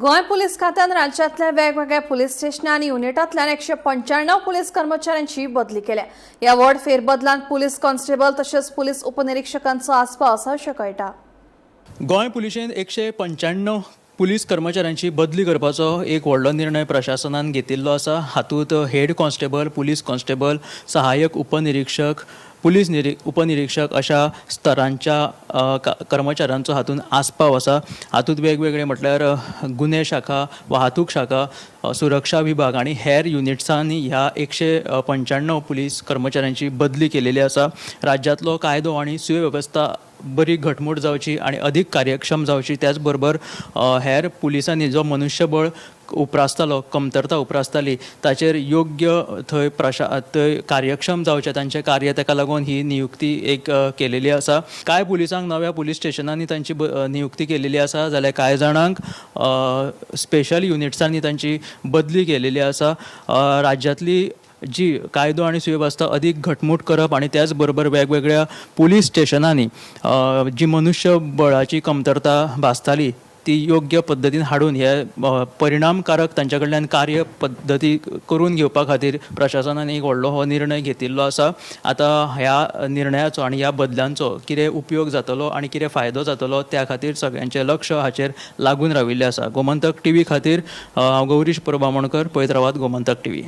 Goa police खात्यान राज्यांतल्या वेगवेगळ्या पुलीस स्टेशनां आनी युनिटांतल्यान 195 पुलीस कर्मचाऱ्यांची बदली केल्या. ह्या व्हड फेरबदलांत पुलीस कॉन्स्टेबल तशेंच पुलीस उपनिरीक्षकांचो आस्पाव आसा अशें कळटा. गोंय पुलिशेन 195 पुलीस कर्मचाऱ्यांची बदली करपाचो एक व्हडलो निर्णय प्रशासनान घेतिल्लो आसा. हातूंत हेड कॉन्स्टेबल, पुलीस कॉन्स्टेबल, सहाय्यक उपनिरीक्षक, पुलीस उपनिरीक्षक अशा स्तरांच्या कर्मचाऱ्यांचो हातूंत आस्पाव आसा. हातूंत वेगवेगळे म्हटल्यार गुन्हे शाखा, वाहतूक शाखा, सुरक्षा विभाग आनी हेर युनिट्सांनी ह्या 195 पुलीस कर्मचाऱ्यांची बदली केलेली आसा. राज्यांतलो कायदो आनी सुवेवस्था बरी घटमूट जावची आनी अदीक कार्यक्षम जावची, त्याच बरोबर हेर पुलिसांनी जो मनुष्यबळ उप्रासतालो, कमतरता उप्रासताली, ताचेर योग्य थंय थंय कार्यक्षम जावचें तांचें कार्य, ताका लागून ही नियुक्ती एक केलेली आसा. कांय पुलिसांक नव्या पुलीस स्टेशनांनी तांची नियुक्ती केलेली आसा, जाल्यार कांय जाणांक स्पेशल युनिट्सांनी तांची बदली केलेली आसा. राज्यांतली जी कायदो आनी सुवेवस्था अदीक घटमूट करप आनी त्याच बरोबर वेगवेगळ्या पुलीस स्टेशनांनी जी मनुष्यबळाची कमतरता भासताली ती योग्य पद्दतीन हाडून हे परिणामकारक तांच्या कडल्यान कार्य पद्दती करून घेवपा खातीर प्रशासनान एक व्हडलो हो निर्णय घेतिल्लो आसा. आतां ह्या निर्णयाचो आनी ह्या बदलांचो कितें उपयोग जातलो आनी कितें फायदो जातलो त्या खातीर सगळ्यांचें लक्ष हाचेर लागून राविल्लें आसा. गोमंतक टीव्ही खातीर हांव गौरीश परब आमोणकर. पळयत रावात गोमंतक टीव्ही.